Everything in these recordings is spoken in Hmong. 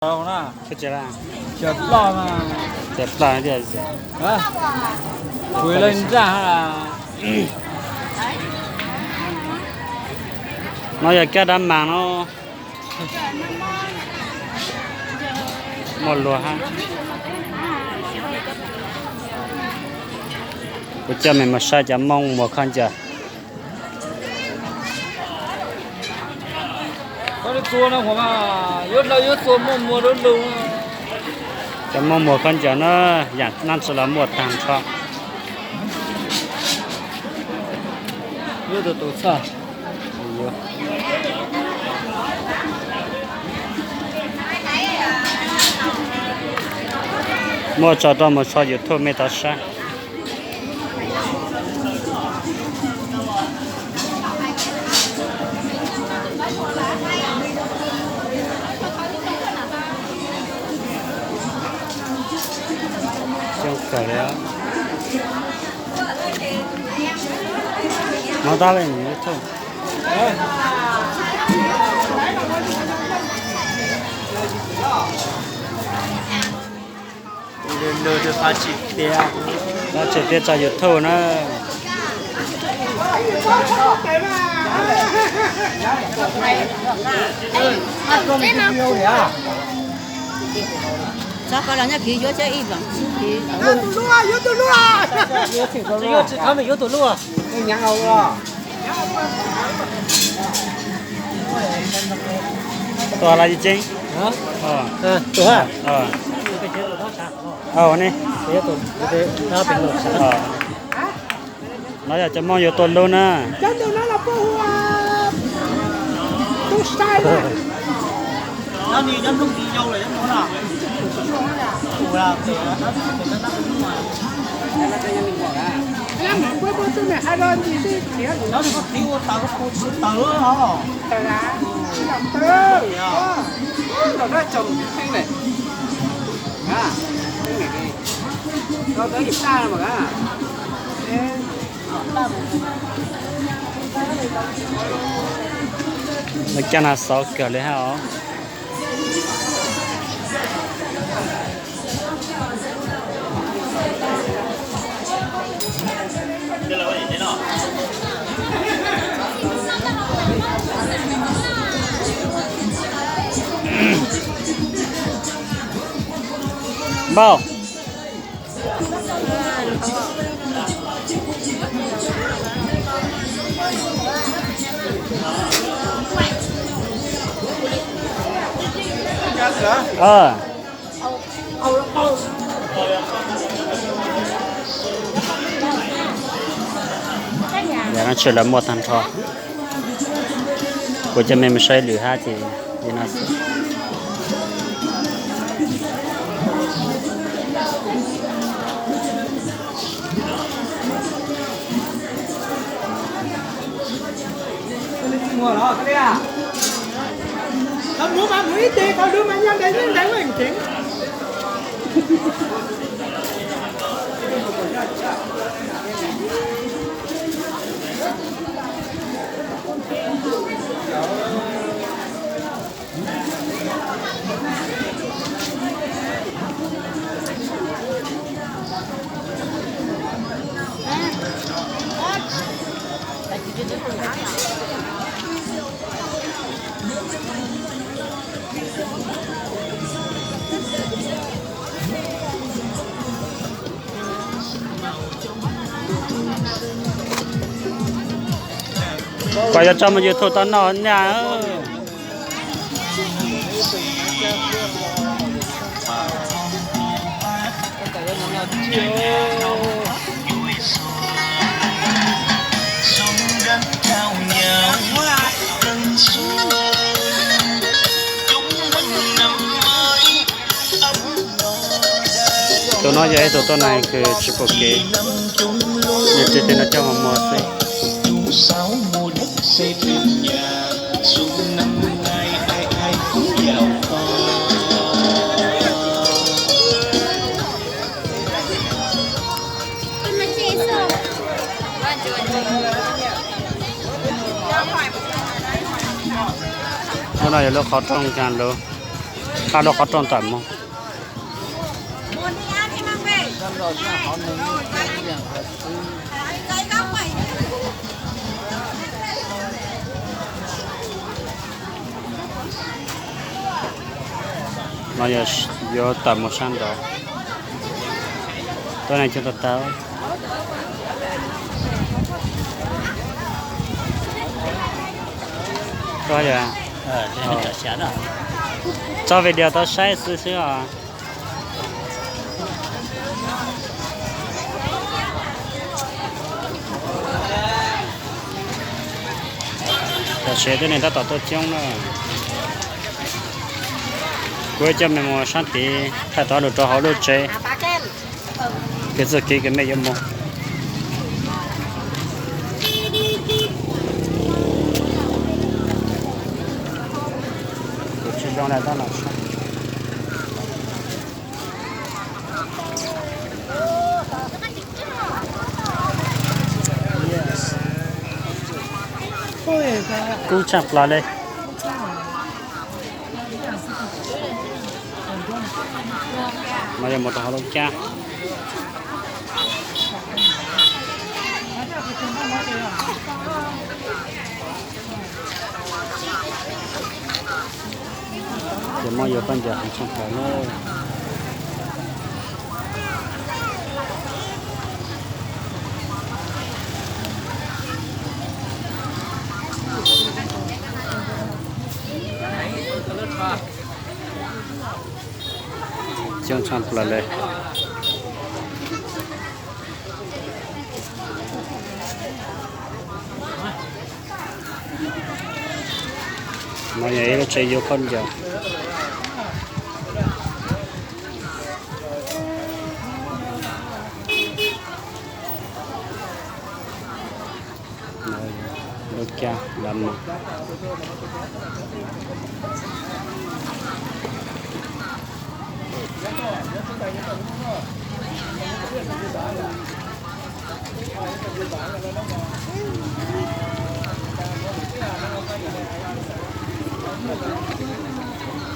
Cov ploj tias, no yog kab dab mas no. Muaj luag hab. Kuv coj mej mus saib cov Moob muag khaub ncaws. Cov Moob muag khaub ncaws na, yaam dlaab tsi los muaj taag nrho. Muaj tso rau mus tso YouTube mej tau saib. Coob kawg li. Muab tab li YouTube. Tsis tias tso YouTube na. Tua lawm ceeb. Ua ne. No yog cov Moob yuav tuaj lub na. Lawv caj no xauv kawg li hab os. Npauj. Yam no tshwm lawv muaj tag nrho. Kuv coj mej mus saib lwm hab ces li no xwb. Koj yuav tso mus YouTube tau noj nyaj. Tus no yog ib tug tuab neeg kws tsis pom kev, nws tij tej no coj mus muag xwb. Hnub no yog lub qhov rooj kag lug. Qab lub qhov rooj tawm mus. No yuav tawm mus sab nraud. Tuab neeg coob tag tag. Tso video tau saib xwb xwb os. Tam sim tuab neeg tab tom tuaj coob na. Kuv coj mej mus sab tid thaij tau lug rau hauv lub tsev. Kev txuj kev kws mej yuav mus. Kuv tsis zoo le tab los sab. Kub tshaj plaws li. No yog mus rau hauv lub cab. Ces muab yuav koj ncaws heev tshaj plaws na. Coob tshaj plaws li. No yog ib lub tsev yuav khaub ncaws. Lub cab dab no.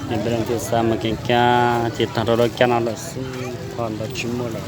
Ces peb leej twg xav mus kev cab ces taag rau lub cab no lawm xwb, qhov ntawd tsis muaj lawm.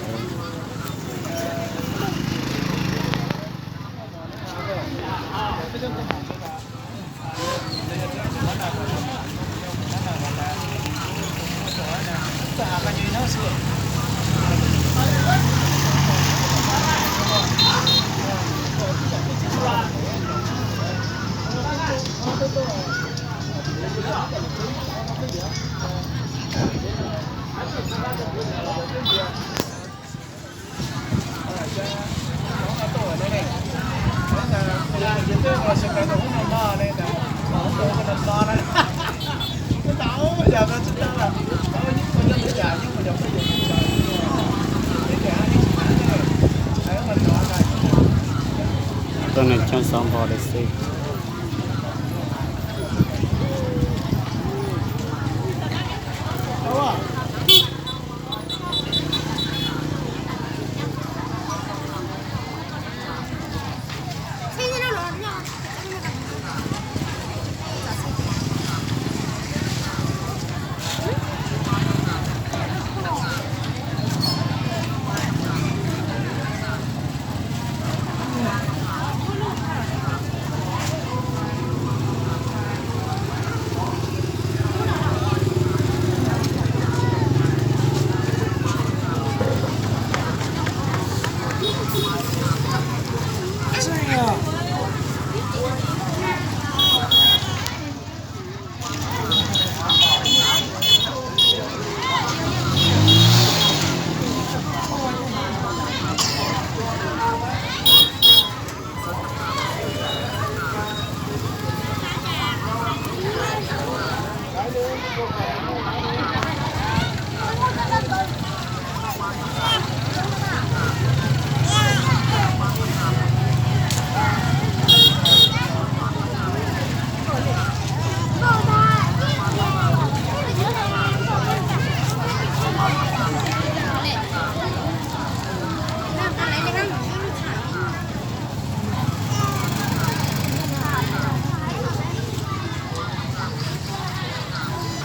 Tuab neeg coob xov npog li xwb.